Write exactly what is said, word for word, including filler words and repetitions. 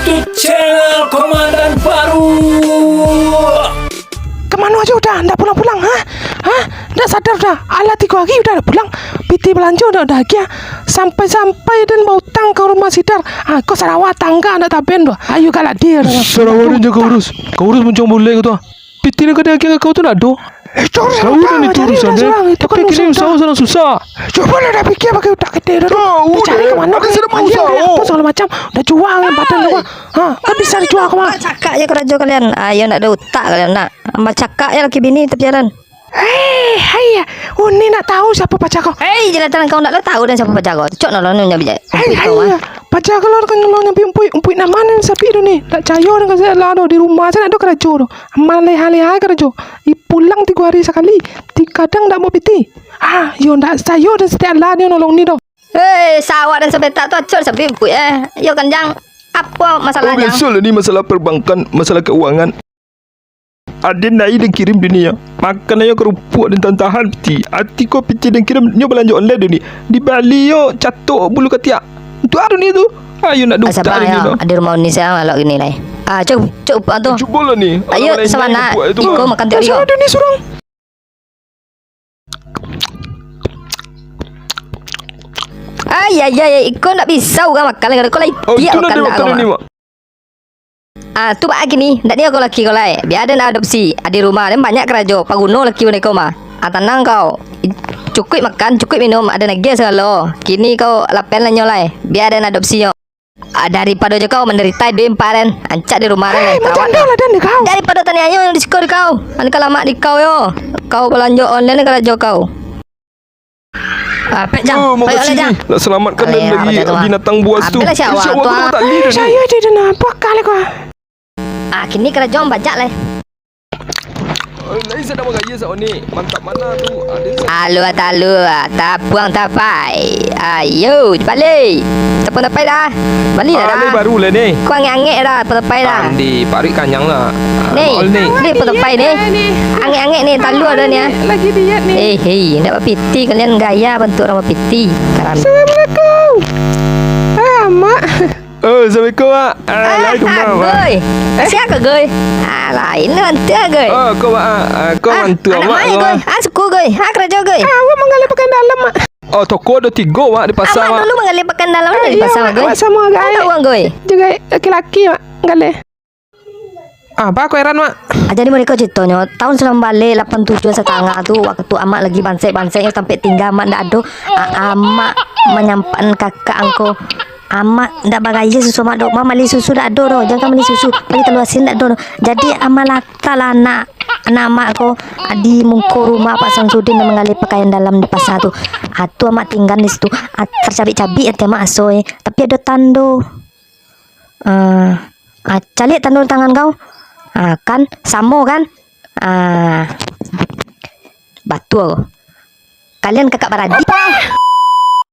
YouTube channel Komandan Baru. Kamano ajo Uda, ndak pulang-pulang, ha? Ha? Ndak sadar Uda, alah tigo ari Uda ndak pulang. Pitih balanjo ndak Uda agiah. Sampai-sampai den bautang ka rumah si Dar. Ha, ko sarawa tangga ndak taben tu. Ayo galak dir. Sarawa den jan ka urus. Ka urus muncuang bulek ko tu. Pitih nan ka diagiah ka kau tu ndak ado. Eh, cari Kau lah, dah itu cari urusan lah dia. Surang. Itu kan Tapi kini urusan usaha dah. Sangat susah. Cubo lah dah pikir pakai utak kito dah. Tahu Dah cari deh. ke mana Ada ni? Sudah mau Ayo, usaha. Apa salah makan badan kau? Ha, kan bisa dijual kau mah. Cakak je karajo kalian. Ayo nak ada utak kalian nak. Amal cakak je laki bini tapi jalan. Eh, hai ya. Uni nak tahu siapa pacar kau? Hei, jelatan kau nak tahu dan siapa pacar kau. Cok nolong nyonya bijak. Hei, hai ya. Pacar kau lah kan nolong nyampi umpuik, umpuik nama ni sapi tu ni. Tak cayo dengan saya lah tu di rumah saya nak ada karajo tu. Maleh-aleh ai karajo. I pulang tigo ari sakali. Ti kadang ndak bawa piti. Ah, yo ndak sayo dan setiap lah nio nolong ni doh. Hei, sawak dan sapetak tu acok sabi empuk eh. Yo kanjang. Apo Oh, masalahnya? biaso lah ni masalah perbankan, masalah keuangan. Aden nai den kirim dunia. Makan ayo kerupuak den tahan-tahan piti. Ati ko piti den kirim nyo balanjo online dunia. Dibali yo catok bulu katiak. Untuak ado ni tu. Ayo nak Ah, duta sabar dunia yo. tu. Di rumah Uni saya malam gini lai. Ah, cuk, cuk, apa tu? Cubo lah ni. Ayo, Alah, sama lain nak. buat tu. Iko makan tiap hari Pasal kau. ado ni surang. Ai, ai, ai, ai, iko ndak bisa urang makan, kalau kau lai Oh, tiak itu makan ndak dah makan kau, ni, Mak. Mak. Ah, tu baa kini, ndak ni kau laki kau lai. Bia den adopsi, di rumah den banyak karajo, paguno laki boneko mah. Ah, tanang kau. Cukuik makan, cukuik minum, ado nagih sagalo. Kini kau lapen lanyo lai, bia den adopsi nyo. Ah, daripado jo kau mandarita iduik ampek den, ancak di rumah den Eh, lai, macam kawan mana lah dan kau? Daripado taniayo nan di siko di kau. An kalamak di kau yo. Kau balanjo online karajo kau. Ah, pek jang. Oh, Pek makasih oleh jang. ni. Nak selamatkan Aleh, dan lagi macam tu, ah. binatang buas tu. Ambil lah si awak Insya Allah tu, ah. tak ada Eh, ni. saya tidak nampak kali kau. Ah, kini karajo bajak lai. Eh, lain saya dah bagaya saat ni. Mantap mana tu? Ada sa- Alua talua, tapuang tapai. Ayo, balik. Tapuang tapai dah. Balik dah. Ah, ni baru lah ni. Kau angek-angek dah, tapuang tapai dah. Andi, parik kanyang lah. Ah, Ni, maul ni. ni tapuang tapai ni. Ni. Angek-angek ni, talua dah ni, ah. Lagi diet ni. Eh, hei, ndak bapiti kalian gaya bantuak urang bapiti. Karam. Assalamualaikum. Eh, Amak. Oh, assalamualaikum, Mak. Ah, Ah, lain tu, Mak. Goy. Siapa, Goy? Ah, lain tu, mantu, ah, Goy. Oh, kau, Mak. Ah, kau Ah, mantu, anak Mak, mai, kau, Goy. ah. Ah, suku, Goy. Ah, karajo, Goy. Ah, awak manggaleh pakaian dalam, Mak. Oh, toko ada tiga, Mak, di pasar, Amak Mak. dulu manggaleh pakaian dalam Ah, di iya, pasar, Mak, Goy. Mak, sama, Goy. Ada uang, Goy. Juga laki-laki, Mak, manggaleh. Ah, apa kau heran, Mak? Ah, jadi, mereka ceritonyo, tahun sembilan baleh lapan tujuh satangah tu, waktu Amak lagi bansek-banseknyo sampai tingga Amak ndak ado, ah, Amak manyampakan kakak angko. Amak ndak bagaya susu Amak dok, Mak mali susu ndak ado doh, jangan mali susu, mali talua asin ndak ado doh. Jadi, Amak lataklah anak, anak Amak ko, ah, di muko rumah Pak Samsudin nan manggaleh pakaian dalam di pasar tu. Ah, tu Amak tingga di situ. Ah, tacabik-cabik ati Amak aso, eh. Tapi ado tando. Ah, ah, caliak tando tangan kau. Ah, kan? Samo, kan? Ah, batua ko. Kalian kakak baradik. Apa?